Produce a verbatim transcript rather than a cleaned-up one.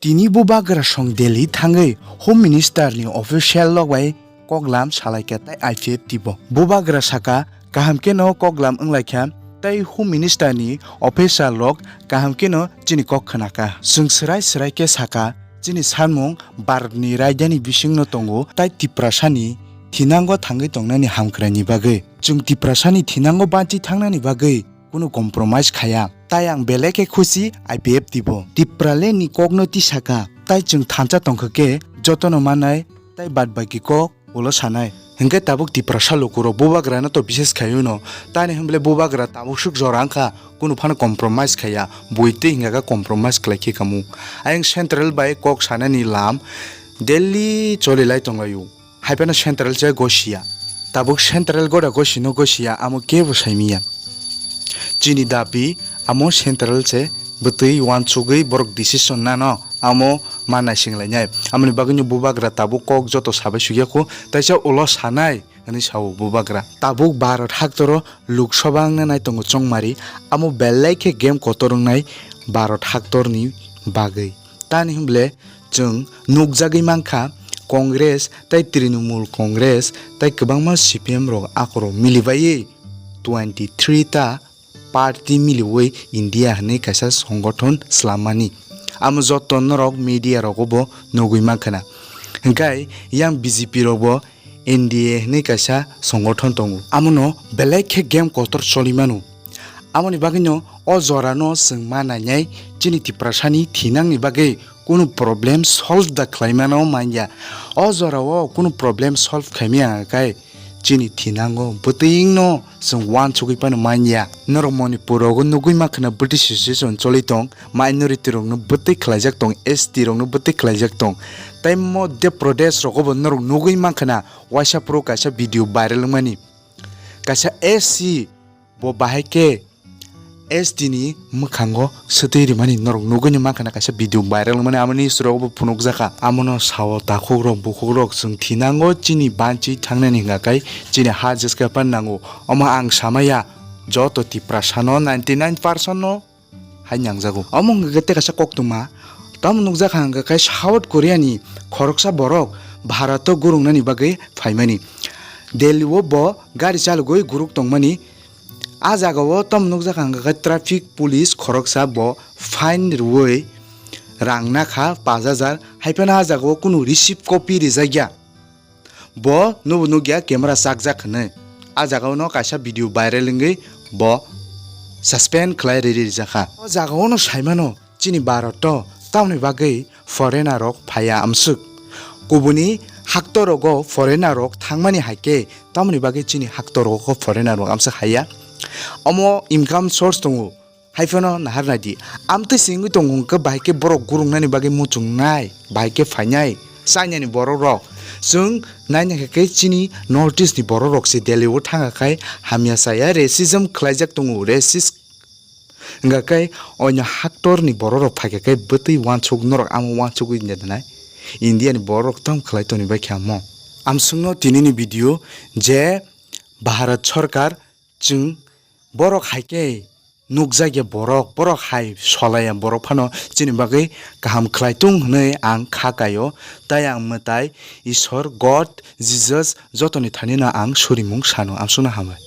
Tini bubagra song Delhi thangwi Home Minister ni official rok bai koklam salaikha tei I P F T bo. Bubagra saka, kaham kheno koklam wnglaikha tei Home Minister ni official rok kaham kheno chini kok khnakha. Chwng swrai swrai khe sakha, chini sanmung Bharat ni raidani bisingno tongo tei Tiprasa ni thinango thangwi tongnani hamkraini bagwi. Chwng Tiprasa ni thinango banchi thangnani bagwi kunu compromise khaya. Tai ang belai khe khusi I P F T bo. Tipraland ni kokno tisaka, tai chwng thansa tongkha khe jotono manai, tai bad baki kok ulo sanai. Hinkhe tabuk Tiprasa lukurok bubagrano to bises khaiwi no, tani hwnble bubagra tabuk swk jora wngkha, kunu phano compromise khaya, bui twi hingka khe compromise khlai khe kamu. Ayang central bai kok sanani lam Delhi choli lai tonglaio. Hai phano central se gosia. Tabuk central goda gosino gosia, amo kebo saimiya. Chini dabi amo central se bwtwi uansugwi borok decision nano, amo ma naisinglainai. Amoni bagwino bubagra tabuk kok joto sabai sugya kho, taisa ulo sanai hwnwi sao bubagra. Tabuk Bharat haktoro Lok Sabha wngna nai tongo chongmari, amo belai khe game kotor wngnai Bharat haktorni bagwi. Tani hwnble chwng nukjagwi mankha, Congress tei Trinamool Congress tei kwbangma C P M rok akorok milibaiwi twenty three ta party miliwi India hwnwi kaisa songothon swlammani. Amo joto norok media rogo bo nugwi mankha na. Hinkhe yang B J P rok bo N D A hwnwi kaisa songothon tongo. Amono belai khe game kotor choli mano. Amoni bagwino o jorano chwng ma nainai chini Tiprasani thinangni bagwi kunu problem solve da khlai mano manya. O jorao kunu problem solve khaimaya hwnkhe chini thinango bwtwino chwng uansugwi phano manya. Norok Manipur rogo nugwi mankha na British situation choli tong, minority rokno bwtwi khlaijak tong, S T rokno bwtwi khlaijak tong. Tei Madhya Pradesh rogo bo norok nugwi mankha na, waisa phuru kaisa video viral wngmani. Kaisa S C bo bahai khe S T ni mwkhango swtwi rimani norok nugwi mankha na, kaisa video viral wngmani, amo news rogo bo phunukjakha. Amono sao takhuk rok, bukhuk rok, chwng thinango chini banchi thangnani hwnkha khe chini ha jeska pan nango. Omo ang samaya, joto Tiprasano ninety nine percent no hai nangjago. Omo hwnkha khe tei kaisa koktwma. Tamo nukjakha hwnkha khe South Korea ni khoroksa borok Bharat o gurungnani bagwi phaimani. Delhi o bo gari chalogwi guruk tongmani. A jagao tamo nukjakha hwnkha khe traffic police khoroksa bo fine rwui rang nakha pash hajar, hai phano a jagao kunu receipt copy rijakya. Bo nubo nukya camera chakjak hwnwi. A jagao no kaisa video viral wngwi bo suspend khlai riri rijakha. O jagao no saimano chini Bharat o tamoni bagwi foreigner rok phaiya amswk. Kubuni haktor rogo foreigner rok thangmani hai khe tamoni bagwi chini haktor rogo foreigner rok amswk haiya. Omo income source tongo. Hai phano nahar nai di. Amtwi se wngwi tongo hwnkhe bahai khe borok gurungnani bagwi muchungnai, bahai khe phainai China ni borok rok. Chwng naina khe khe chini North East ni borok rok se Delhi o thangkha khai hamya chaya, racism khlaijak tongo, racist. Hwnkha khe oino haktor ni borok rok phaikha khe bwtwi uansuk norok amo uansugwi nai. India ni borok rok tamo khlai toni bai khe amo. Amswkno tini ni video je Bharat Sarkar chwng borok hai khe nukjakya borok, borok hai solaiya borok phano chini bagwi kaham khlai tung hwnwi ang kha kaio. Tai ang mwtai Isor, God, Jesus jotoni thanino ang surimung sano. Amswkno hambai.